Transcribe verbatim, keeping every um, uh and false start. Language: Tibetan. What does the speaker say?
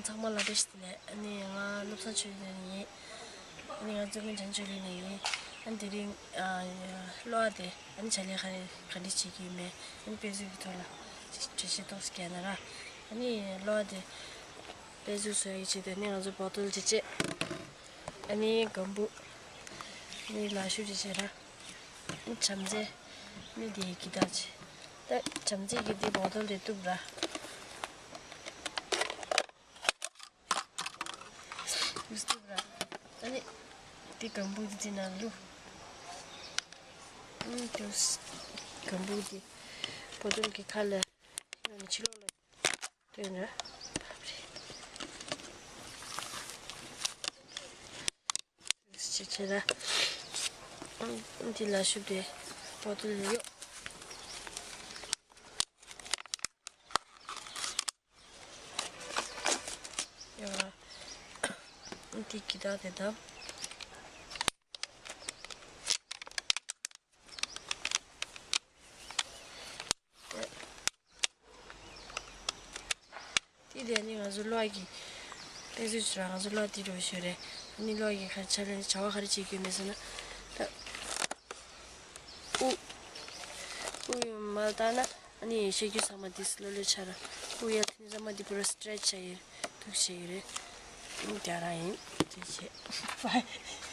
ཚང་མ་ལ་བཀྲ་ཤིས་བདེ་ལེགས། ཨ་ནི་ང་བློ་བཟང་ཆོས་སྒྲོན་ཡིན། ཨ་ནི་ང་མཚོ་སྔོན་བྱང་ཆུབ་གླིང་ནས་ཡིན། ཨ་ནི་དེ་རིང་ཨ་གློ་བ་དེ་ཨ་ནི་ཕྱག་ལས་ག་རེ་ག་འདྲ་བྱེད་ཀྱི་ཡོད་མེད། ཨ་ནི་དཔེ་མཛོད་ཀྱི་ཐོག་ལ་འགྲེལ་བཤད་ཏོག་ཙམ་རྒྱག་ན་ར། ཨ་ནི་གློ་བ་དེ་དཔེ་མཛོད་བཟོ་ཡག་གི་ཆེད་དུ་ཨ་ནི་ང་ཚོ་བོ་ཊལ་བྱེད་ཆེད། ཨ་ནི་སྒམ་བུ། ཨ་ནི་ལག་ཤུབས་བྱེད་ཆེད་ར། ཨ་ནི་བྱམས་བརྩེ། ཨ་ནི་དེ་གི་ད་ཆེ། ད་བྱམས་བརྩེ་གི་དེ་བོ་ཊལ་དེ་གཏུབ་ར། ཡུས་ཏུ་ར། ཨ་ནི་དེ་སྒམ་བུ་དེ་དེ་ནང་བླུགས། ཨུམ་དེ་སྒམ་བུ་དེ་བོ་ཊལ་གི་ཁ་ལ་ཡོང་ནས་ཕྱི་ལོགས་ལ་སྟོན་ར། ཕབ་རེ་ཅི་བྱེད་ར། ཨུམ་དེ་ལག་ཤུབས་དེ་བོ་ཊལ་ལ་གཡོགས། ཡོད་ར། འདི་གི་ད་དེ་ད། དེ་དེ་ནི་ང་ཚོ་གློག་གི་དཔེ་མཛོད་ཅིག་ར། ང་ཚོ་གློག་དེ་འགྲོ་ཞོར་རེད། ཨ་ནི་གློག་གི་ཁ་ཆ་ལེན་བྱ་བ་ག་རེ་བྱེད་ཀྱི་ཡོད་མེད་ཟེར་ན། ད། དབུགས། དབུགས་ཡོང་མ་བཏང་ན། ཨ་ནི་ཤེས་རྒྱུ་ཚང་མ་འདི་སློ་སློ་ཆགས་ར། དབུགས་ཡར་འཐེན་ཚང་མ་འདི་པུ་ར་སི་ཊེ་ཆི་བྱ་ཡིན། ཐུག་བྱེད་ཀྱི་རེད། ཨ་ནི་རྒྱག་ར་ཡིན། དེ་བྱེད།